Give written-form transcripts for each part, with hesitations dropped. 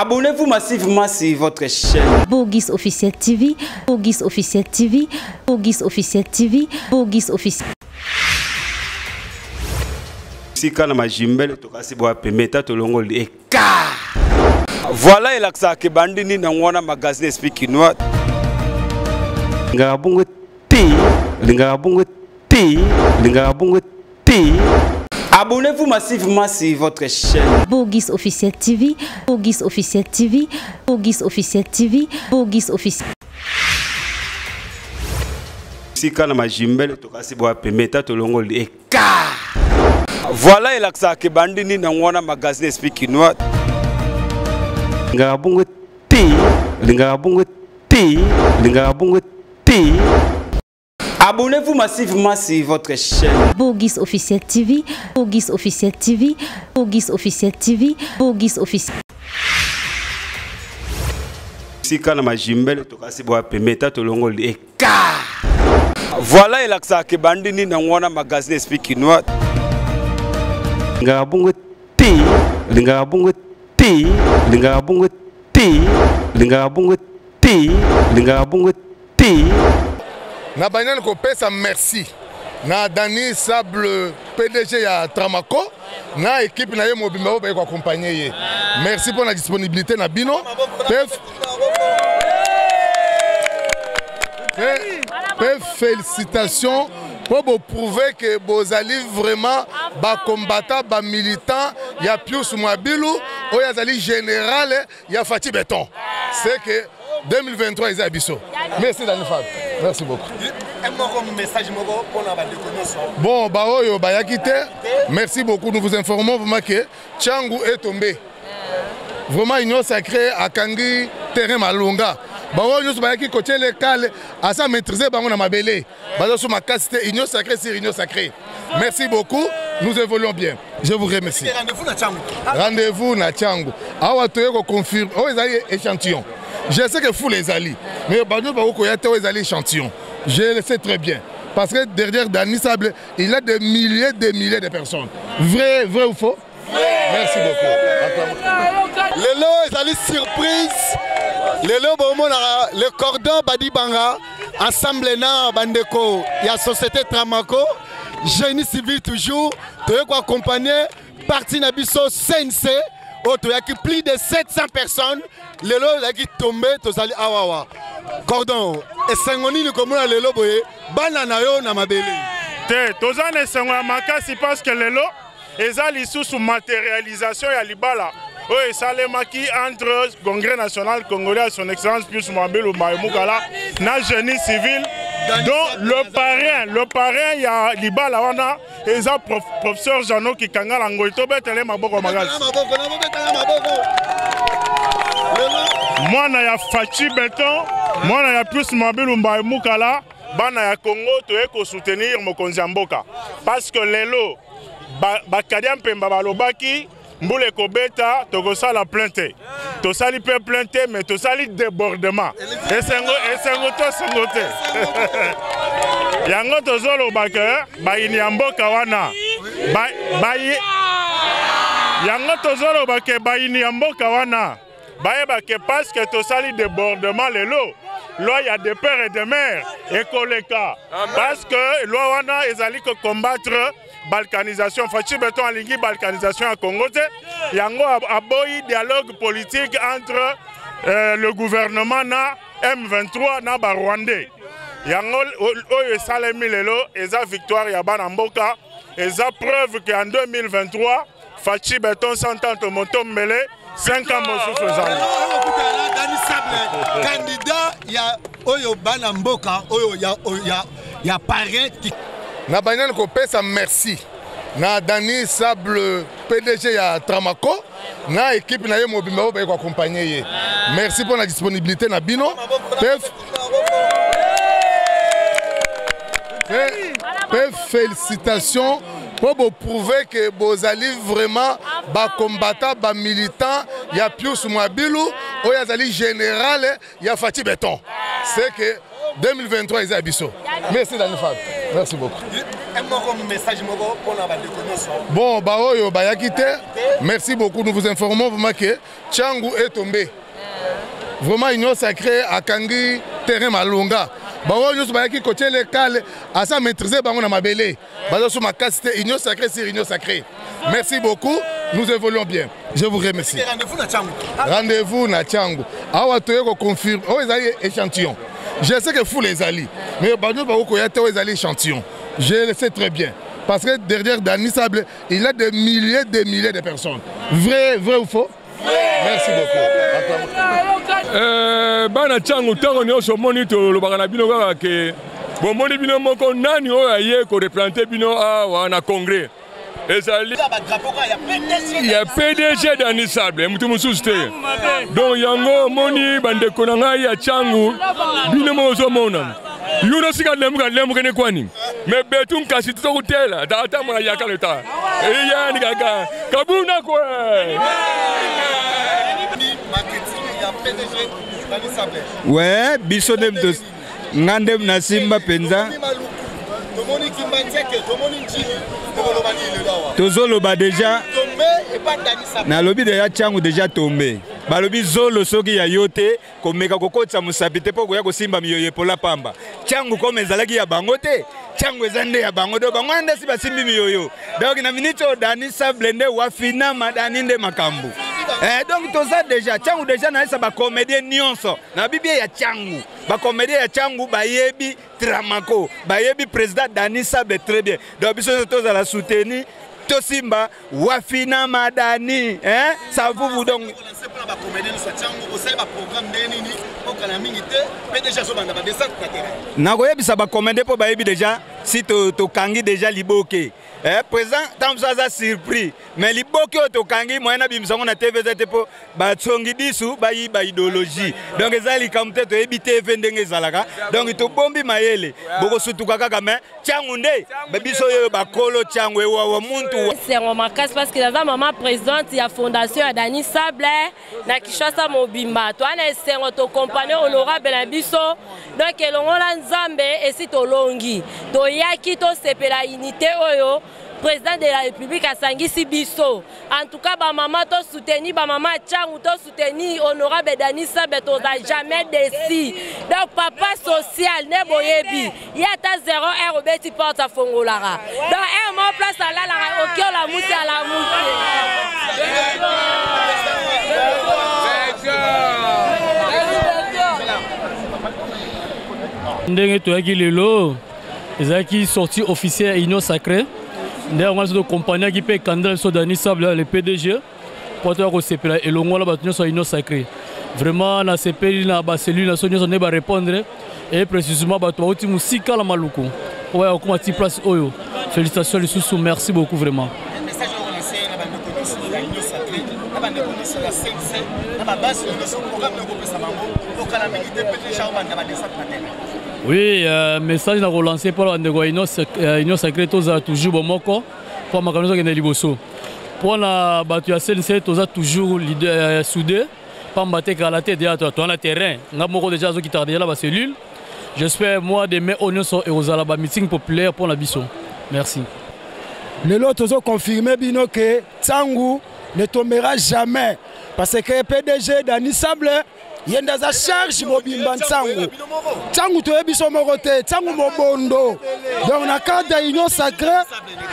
Abonnez-vous massivement sur votre chaîne. Bogis Officiel TV, Bogis Officiel TV, Bogis Officiel TV, Bogis Officiel. Sika na majimbele tokasi bwa pemeta tolongoli eka. Voilà elakisaka ke bandi nini yango wana magazine esprit kinois. Lingaka bongo te, lingaka bongo te, lingaka bongo te. Abonnez-vous massivement sur votre chaîne. Bogis Officiel TV, Bogis Officiel TV, Bogis Officiel TV, Bogis Officiel. Sika na majimbele tokasi bwa pemeta tolongoli eka. Voilà elakisaka ke bandi nini yango wana magazine esprit kinois. Lingaka bongo te, lingaka bongo te, lingaka bongo te. Abonnez-vous massivement sur votre chaîne. Bogis Officiel TV, Bogis Officiel TV, Bogis Officiel TV, Bogis Officiel. Sika na majimbele tokasi bwa pemeta tolongoli eka. Voilà elakisaka ke bandi nini yango wana magazine esprit kinois. Lingaka bongo te, lingaka bongo te, lingaka bongo te, lingaka bongo te, lingaka bongo te. Na banyani kopesa merci na Dani Sable PDG ya Tramako na équipe na ye mobimba oyo baye koaccompagne ye. Merci mpo na disponibilité na bino pe félicitations mpo boprouve ke bozali vraiment bacombattant bamilitant ya Pius Mwabilu oyo azali général ya Fatshi Beton. C'est que 2023 eza ya biso. Merci Dani Fab. Merci beaucoup. Bon, baoyo bayaki te. Merci beaucoup. Nous vous informons vraiment que Tshangu est tombé. Vraiment union sacrée akangi terrain malonga. Baoyo nyonso bayaki kotiele kale asa maîtriser bango na mabele. Baza so makasi te, union sacrée sur union sacrée. Merci beaucoup. Nous évoluons bien. Je vous remercie. Rendez-vous na Tshangu. Rendez-vous na Tshangu. Awa toye ko confirmer. Oyo ezali échantillon. Je sais que foule ezali. Mais bato bako koya te oyo ezali échantillon. Je le sais très bien. Parce que derrière Dani Sable, il y a des milliers, des milliers de personnes. Vrai, vrai ou faux? Merci beaucoup. Lelo ezali surprise. Lelo bomonaka le cordon Badibanga ensemble na bandeko ya société Tramako, génie civil toujours, toye ko accompagner parti na biso CNC oyo toyaki plus de 700 personnes. Lelo ezalaki tombé, tozali awawa. Cordon, esengo nini komona lelo boye bana na yo na mabele? Te, toza na esengo ya makasi parce que lelo eza lisusu matérialisation ya libala oyo esalemaki entre Congrès national congolais à son excellence Pius Muabilu Mukala na génie civil, dont le parrain ya libala wana eza professeur Jeannot Kikangala Ngoi. Tobetele maboko makasi. Mwana ya Fatshi Beton, mwana ya Pius Muabilu Mukala, bana ya Congo toye ko soutenir mokonzi ya mboka parce que lelo bakadia mpemba balobaki mbula ekobeta tokosala plainte, tosali mpe plainte mais tosali débordement. Esengo, esengo to esengo te. Yango tozoloba ke bayini ya mboka wana yango tozoloba ke bayini ya mboka wana bayeba ke parce que tosali débordement lelo, loi ya de père et de mère ekoleka parce que loi wana ezali ko combattre balkanisation. Fatshi Beton alingi balkanisation ya Congo te, yango aboyi dialogue politique entre le gouvernement na M23 na ba Rwandais. Yango oyo esalemi lelo eza victoire ya bana mboka, eza preuve que en 2023 Fatshi Beton sans tante motombele 5 ans mosusu ezali. Dani Sable, candidat ya oyo bana mboka oyo ya parrain ki Na banyani kopesa merci na Dani Sable PDG ya Tramako na équipe na ye mobimba oyo baye koaccompagner ye. Merci mpo na disponibilité na bino. Pe félicitations mpo boprouve ke bozali vraiment bacombattant bamilitant ya Pius Mwabilu oyo azali général ya Fatshi Beton. C'est que 2023 eza ya biso. Merci Dani Fab. Merci beaucoup. Bon, baoyo bayaki te. Merci beaucoup. Nous vous informons vraiment que Tshangu est tombé. Vraiment, Union sacrée akangi terrain malonga. Baoyo nyonso bayaki kotiele kale aza maîtriser bango na mabele. Baza sous makasi te. Union sacrée sur Union sacrée. Merci beaucoup. Nous évoluons bien. Je vous remercie. Rendez-vous na Tshangu. Rendez-vous na Tshangu. Awa toye ko confirme. Oyo ezali échantillon. Je sais que foule ezali. Mais bato bakokoya te, oyo ezali échantillon. Je le sais très bien. Parce que derrière Dany Sable, il a des milliers, des milliers de personnes. Vrai, vrai ou faux? Merci beaucoup. Bana Tshangu, ntango nyonso omoni tolobaka na bino kaka ke bomoni bino moko nani oyo aye koreprésenter bino awa na congrès. Ezali ya PDG Dany Sable, motu mosusu te. Donc yango omoni, bandeko na ngai ya Tshangu, bino moko ozomona yuno sika lemuka lemukene kwani me betu nkasi tokutela tatamona yakalo ta eyani kaka kabuna kwe. We biso nde nga nde nasimba mpenza. Tozoloba déjà, nalobi déjà Tshangu déjà tombe. Balobi zolo soki ya yo te, komeka kokotisa mosapi te mpo koya kosimba miyoyo epola pamba. Tshangu comme ezalaki ya bango te, Tshangu eza nde ya bango. Donc bango wana nde si basimbi miyoyo. Donc na minute oyo Dany Sable nde wafinama, Dany nde makambo. Donc toza déjà Tshangu, déjà nayesa bacomédien nyonso na bibie ya Tshangu. Bacomédien ya Tshangu bayebi Tramako, bayebi président Dany Sable très bien. Donc biso nyonso tozala soutenu, tosimba wafina madani, hein? Ça vous vous donc. Mpona bacomédien nyonso ya Tshangu, osali baprogramme ndenge nini okala mingi te? PDG azobanda badescente na terrain. Nakoyebisa bacomédien mpo bayebi déjà si tokangi déjà liboke. Président ntango mosusu aza surpris, mais liboke oyo tokangi, moyen nabimisa yango na TV eza te mpo batsongi bisu bayiba idéologie. Donc eza likambo te, toyebi TV ndenge ezalaka. Donc tobombi mayele, bokosutuka kaka. Mais Tshangu nde biso oyo bakolo Tshangu ewawa muntu. Esengo makasi parce que naza mama présidente ya fondation ya Dany Sable na Kinshasa mobimba. Toa na esengo, toaccompagner honorable na biso. Donc elongola Nzambe esi tolongi, toyaki tosepela unité oyo président de la République asangisi biso. En tout cas bamama tosoutenir, bamama Tshangu tosoutenir honorable Dany Sable, toza jamais déçus. Donc papa social nde boyebi ye, ata 0 heure obeti porte afongolaka. Donc heure mo place alalaka oki olamusi alamusi. Ndenge toyaki lelo, ezalaki sortie officielle ya Union sacrée. Nde yango wana so toaccompagnaki mpe candidat biso Dany Sable, le PDG, mpo toya kosepela elongo wana bato nyonso ya Union sacrée. Vraiment nasepeli na bacellule na so nyonso nde barépondre, et précisément bato bauti mosika na Maluku po baya kokóma ti place oyo. Félicitation lisusu, merci beaucoup vraiment. Message oyo relancé na bandeko nyonso ya Union sacrée, na bandeko nyonso ya CNC, na babase nyonso, programme nini okopesa bango okala mingi te? PDG obanda badescente na terrain. Oui, message na relancer mpo na bandeko ya Union sacrée: tozala toujours bomoko mpo makambo nyonso akende liboso. Mpo na bato ya CNC, toza toujours leader, soudé, pamba te kala te déjà toza na terrain. Nga moko déjà azokitaka déjà na bacellule. J'espère mois de mai oyo nyonso ekozala bameeting populaire mpo na biso. Merci. Lelo tozoconfirme bino ke Tshangu ne tombera jamais, parce que PDG Dany Sable ye nde aza charge mobimba. Ntango ntango toyebi biso moko te, ntango mobondo. Donc na cadre ya Union sacrée,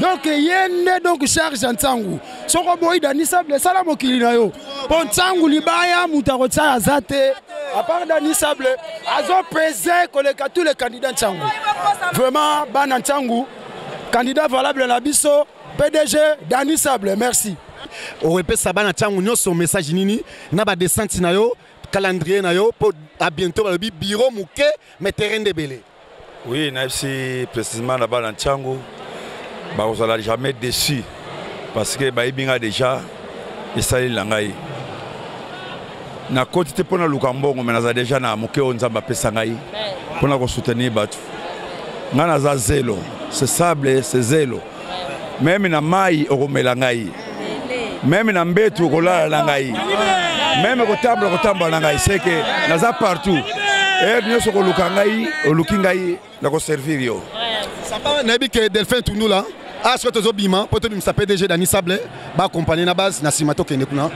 donc ye nde donc charge ya Ntango. Soki oboyi Dany Sable, esala mokili na yo, mpo Ntango libaya moto akotia aza te à part Dany Sable. Azopese koleka tous les candidats Ntango. Vraiment bana Ntango, candidat valable na biso PDG Dany Sable. Merci. Okopesa bana Ntango nyonso message nini na badescente na yo, calendrier na yo, mpo à bientôt? Balobi bureau moke mais terrain nde ebele. Oui, nayebisi précisément na bana Ntango, bakozala jamais déçu parce que bayebi nga déjà. Esaleli na ngai, nakoti te mpo naluka mbongo, me naza déjà na moke oyo Nzambe apesa ngai mpo na kosoutenir bato. Ngai naza zelo, c'est Sable, c'est zelo. Même na mai okomela ngai, même na mbetu okolala na ngai, même kotambola kotambola na ngai. Seke naza partout, heure nyonso koluka ngai, oluki ngai, nakoservir yo. Nayebi ke Delphin Tundula ah soki tozobima mpo tobimisa PDG Dani Sable baakompagne na base na nsima tokende kuna.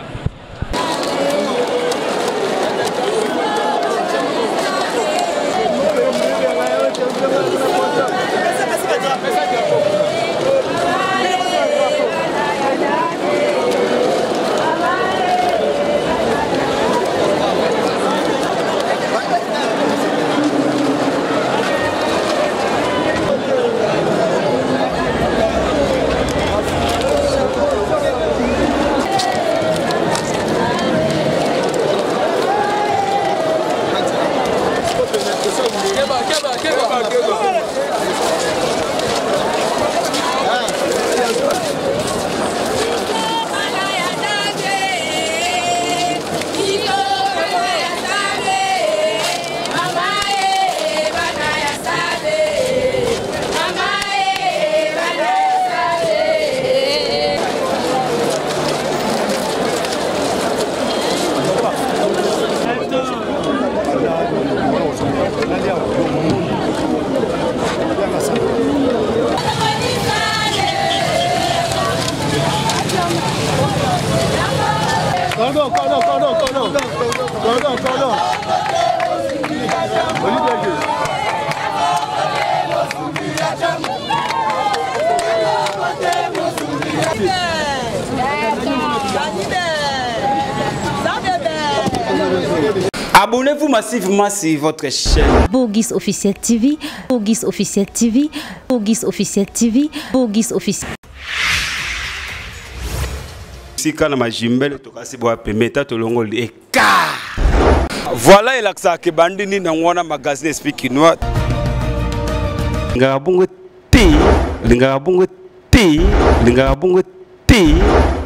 Cordon, cordon, cordon, cordon. Cordon, cordon. Abonnez-vous massivement sur votre chaîne. Bogis Officiel TV, Bogis Officiel TV, Bogis Officiel TV, Bogis Officiel. Sika na majimbele tokasi boya pembe ta tolongoli eka. Voilà elakisaka ke bandi nini yango wana magazine Esprit Kinois. Lingaka bongo te, lingaka bongo te, lingaka bongo te.